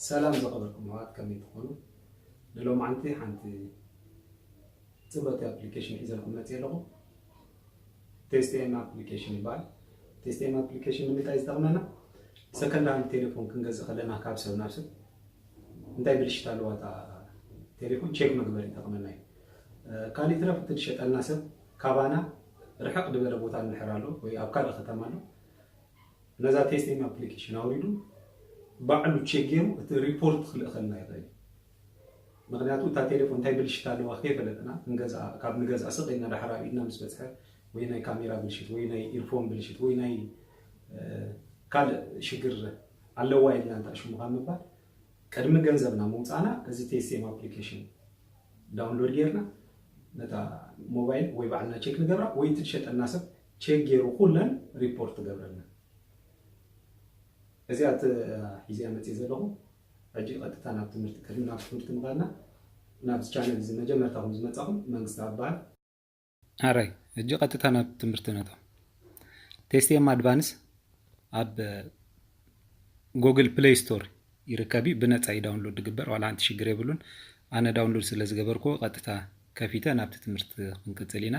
ሰላም ዝኸበርኩም ኣሕዋት፣ ከመይ ትኾኑ? ንሎማዓንቲ ሓንቲ ጽብቕቲ ኣፕሊኬሽን ሒዘልኩም መጽእ ኣለኹ። ቴስቲኤም ኣፕሊኬሽን ይበሃል። ቴስቲኤም ኣፕሊኬሽን ንምንታይ ዝጠቕመና? ሰከንድ ሃንድ ቴሌፎን ክንገዝእ ከለና ካብ ሰብ ናብ ሰብ እንታይ ብልሽት ኣለዋ እታ ቴሌፎን ቼክ መግበሪ ይጠቕመና እዩ። እ፣ ካሊእ ትረፍ እቲ ዝሸጠልና ሰብ ካባና ርሕቕ ዝበለ ቦታ እንድሕር ኣሎ ወይ ኣብ ካልእ ከተማ ኣሎ፣ ነዛ ቴስቲንግ ኣፕሊኬሽን ኣውሪዱ ባዕሉ ቼክ ገይሩ እቲ ሪፖርት ክልእኸልና ይኽእል እዩ። ምኽንያቱ እታ ቴሌፎን እንታይ ብልሽት ኣለዋ ከይፈለጥና ክንገዝኣ፣ ካብ ንገዝኣ ስቕ ኢልና ድሓር ኣብ ኢድና ምስ በፅሐ ወይ ናይ ካሜራ ብልሽት ወይ ናይ ኢርፎን ብልሽት ወይ ናይ እ፣ ካልእ ሽግር ኣለዋ ኢልና እንተኣሽሙ ካብ ምባል ቅድሚ ገንዘብና ምውፃእና እዚ ቴስቲንግ ኣፕሊኬሽን ዳውንሎድ ጌርና ነታ ሞባይል ወይ ባዕልና ቼክ ንገብራ ወይ እቲ ዝሸጠና ሰብ ቼክ ገይሩ ኩለን ሪፖርት ትገብረልና። እዚኣ እቲ ሒዚኣ መፅእ ዘለኹ። ሕጂ ቀጥታ ናብ ትምህርቲ፣ ቅድሚ ናብ ትምህርቲ ምኻድና ናብዚ ቻነል እዚ መጀመርታ ከም ዝመፃኹም መንግስቲ ኣባል። ኣራይ፣ ሕጂ ቀጥታ ናብ ትምህርቲ ነቶ። ቴስቲኤም ኣድቫንስ ኣብ ጉግል ፕሌይ ስቶር ይርከብ እዩ። ብነጻ እዩ ዳውንሎድ ዝግበር፣ ዋላ ሓንቲ ሽግር የብሉን። ኣነ ዳውንሎድ ስለ ዝገበርኩ ቀጥታ ከፊተ ናብቲ ትምህርቲ ክንቅጽል ኢና።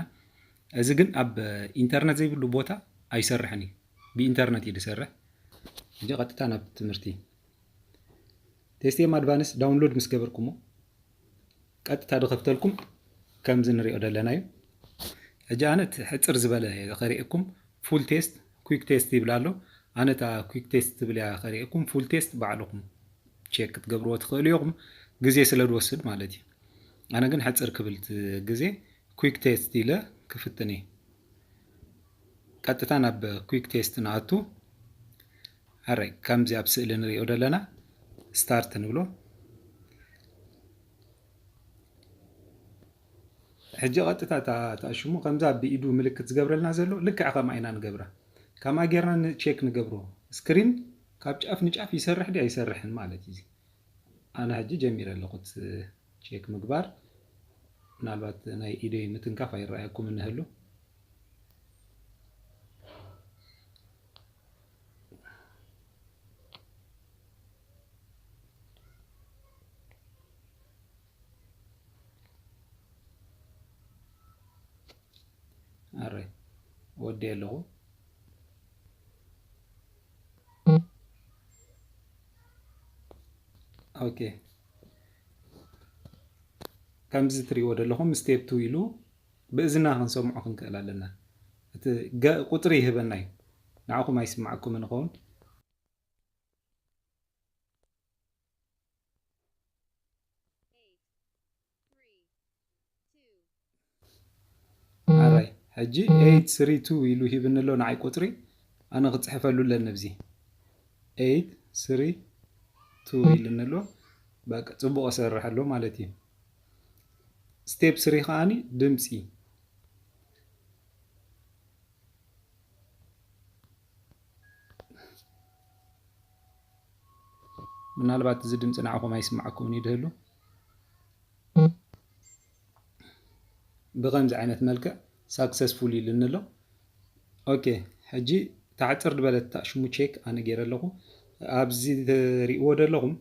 እዚ ግን ኣብ ኢንተርነት ዘይብሉ ቦታ ኣይሰርሕን እዩ። ብኢንተርነት እዩ ዝሰርሕ። ሕጂ ቀጥታ ናብ ትምህርቲ። ቴስቲኤም ኣድቫንስ ዳውንሎድ ምስ ገበርኩሞ ቀጥታ ዝኸፍተልኩም ከምዚ ንሪኦ ዘለና እዩ። ሕጂ ኣነ እቲ ሕፅር ዝበለ ከሪኤኩም ፉል ቴስት፣ ኩክ ቴስት ይብል ኣሎ። ኣነ እታ ኩክ ቴስት ትብል እያ ከሪኤኩም። ፉል ቴስት ባዕልኹም ቼክ ክትገብርዎ ትኽእሉ ኢኹም፣ ግዜ ስለ ዝወስድ ማለት እዩ። ኣነ ግን ሕፅር ክብል እቲ ግዜ ኩክ ቴስት ኢለ ክፍትን እየ። ቀጥታ ናብ ኩክ ቴስት ንኣቱ። ኣረ፣ ከምዚ ኣብ ስእሊ ንሪኦ ዘለና ስታርት ንብሎ። ሕጂ ቀጥታ እታ፣ እታ ሽሙ ከምዛ ብኢዱ ምልክት ዝገብረልና ዘሎ ልክዕ ከምኣ ኢና ንገብራ። ከምኣ ጌርና ን-፣ ቼክ ንገብሮ። ስክሪን ካብ ጫፍ ንጫፍ ይሰርሕ ድዩ ኣይሰርሕን ማለት እዩ። ኣነ ሕጂ ጀሚረ ኣለኹ እቲ ቼክ ምግባር። ምናልባት ናይ ኢደይ ምትንካፍ ኣይረኣየኩም እንህሉ። ኣረ፣ ወዲ ኣለኹ። ኦኬ። ከምዚ ትሪእዎ ዘለኹም ስቴፕ ቱ ኢሉ ብእዝና ክንሰምዖ ክንክእል ኣለና። እቲ ገ-፣ ቁፅሪ ይህበና እዩ። ንዓኹም ኣይስማዓኩምን ይኸውን። ኣራይ፣ ሕጂ ኤይት ስሪ ቱ ኢሉ ሂብኒ ኣሎ ንዓይ ቁፅሪ፣ ኣነ ክፅሕፈሉ ኣለኒ ኣብዚ። ኤይት ስሪ ቱ ኢሉኒ ኣሎ። በቃ፣ ፅቡቕ እሰርሕ ኣሎ ማለት እዩ። ስቴፕ ስሪ ከዓኒ ድምፂ። ምናልባት እዚ ድምፂ ንዓኹም ኣይስማዓኩምን እዩ ድህሉ። ብኸምዚ ዓይነት መልክዕ ሳክሰስፉል ኢሉኒ ኣሎ። ኦኬ፣ ሕጂ ታሕፅር ዝበለት እታ ሽሙ ቼክ ኣነ ገይረ ኣለኹ። ኣብዚ ትሪእዎ ዘለኹም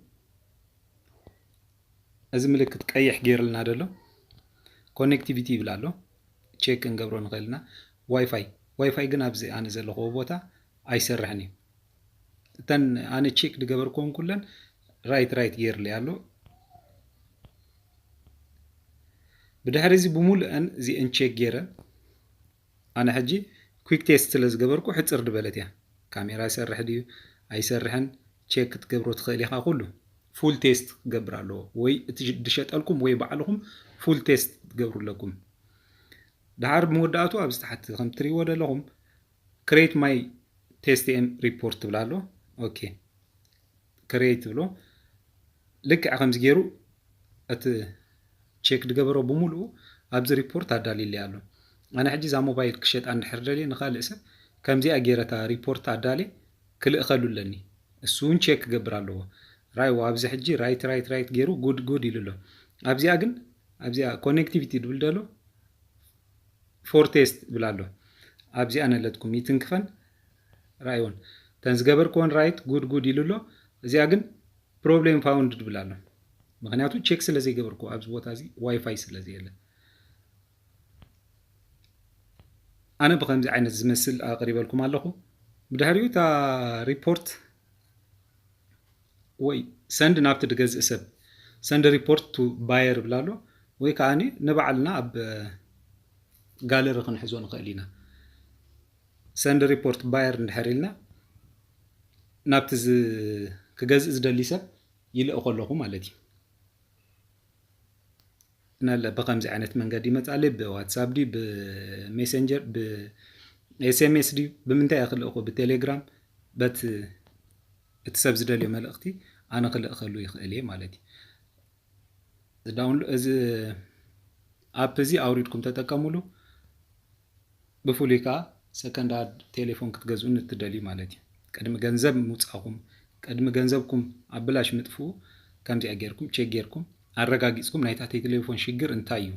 እዚ ምልክት ቀይሕ ገይርልና ዘሎ ኮኔክቲቪቲ ይብል ኣሎ። ቼክ ክንገብሮ ንኽእል ኢና። ዋይፋይ፣ ዋይፋይ ግን ኣብዚ ኣነ ዘለኽዎ ቦታ ኣይሰርሕን እዩ። እተን ኣነ ቼክ ዝገበርክዎን ኩለን ራይት ራይት ገይርለይ ኣሎ። ብድሕሪ እዚ ብምሉአን እዚአን ቼክ ገይረ፣ ኣነ ሕጂ ኩክ ቴስት ስለ ዝገበርኩ ሕፅር ዝበለት እያ። ካሜራ ይሰርሕ ድዩ ኣይሰርሕን ቼክ ክትገብሮ ትኽእል ኢኻ። ኩሉ ፉል ቴስት ክገብር ኣለዎ፣ ወይ እቲ ዝሸጠልኩም ወይ ባዕልኹም ፉል ቴስት ክትገብሩ ኣለኩም። ድሓር መወዳእቱ ኣብዚ ታሕቲ ከም ትሪእዎ ዘለኹም ክሬት ማይ ቴስቲኤም ሪፖርት ትብል ኣሎ። ኦኬ፣ ክሬት ትብሎ። ልክዕ ከምዚ ገይሩ እቲ ቼክ ዝገበሮ ብምሉኡ ኣብዚ ሪፖርት ኣዳልይለይ ኣሎ። ኣነ ሕጂ እዛ ሞባይል ክሸጣ እንድሕር ደልየ ንኻልእ ሰብ ከምዚኣ ገይረ እታ ሪፖርት ኣዳልየ ክልእኸሉ ኣለኒ። እሱ እውን ቼክ ክገብር ኣለዎ። ራይዎ ኣብዚ ሕጂ ራይት ራይት ራይት ገይሩ ጉድ ጉድ ኢሉ ኣሎ። ኣብዚኣ ግን ኣብዚኣ ኮኔክቲቪቲ ድብል ደሎ ፎር ቴስት ይብል ኣሎ። ኣብዚኣ ነለትኩም ይትንክፈን ራይዎን እተን ዝገበርክዎን ራይት ጉድ ጉድ ኢሉ ኣሎ። እዚኣ ግን problem found ድብል ኣሎ። ምክንያቱ ቸክ ስለ ዘይገበርኩ ኣብዚ ቦታ እዚ ዋይፋይ ስለ ዘየለ። ኣነ ብከምዚ ዓይነት ዝመስል ኣቕሪበልኩም ኣለኹ። ብድሕሪኡ እታ ሪፖርት ወይ ሰንድ ናብቲ ዝገዝእ ሰብ፣ ሰንድ ሪፖርት ቱ ባየር ብላ ኣሎ። ወይ ከዓ ንባዕልና ኣብ ጋለሪ ክንሕዞ ንኽእል ኢና። ሰንድ ሪፖርት ባየር እንድሕር ኢልና ናብቲ ክገዝእ ዝደሊ ሰብ ይልእኮ ኣለኹ ማለት እዩ። ነለ ብከምዚ ዓይነት መንገዲ ይመፃለይ፣ ብዋትሳፕ ድዩ፣ ብሜሴንጀር፣ ብኤስኤምኤስ ድዩ፣ ብምንታይ እየ ክልእኮ? ብቴሌግራም፣ በት እቲ ሰብ ዝደልዮ መልእኽቲ ኣነ ክልእከሉ ይኽእል እየ ማለት እዩ። እዚ ዳውንሎ-፣ እዚ ኣፕ እዚ ኣውሪድኩም ተጠቀሙሉ። ብፍሉይ ከዓ ሰከንድ ሃንድ ቴሌፎን ክትገዝኡ ንትደልዩ ማለት እዩ። ቅድሚ ገንዘብ ምውፃእኹም፣ ቅድሚ ገንዘብኩም ኣብ ብላሽ ምጥፍኡ፣ ከምዚኣ ጌርኩም ቼክ ጌርኩም ኣረጋጊፅኩም ናይታ ቴሌፎን ሽግር እንታይ እዩ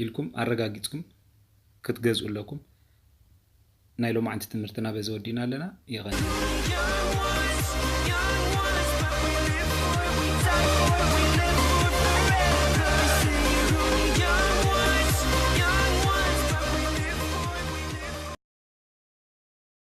ኢልኩም ኣረጋጊፅኩም ክትገዝኡ ኣለኩም። ናይ ሎማዓንቲ ትምህርትና በዚ ወዲእና ኣለና። የቐኒ።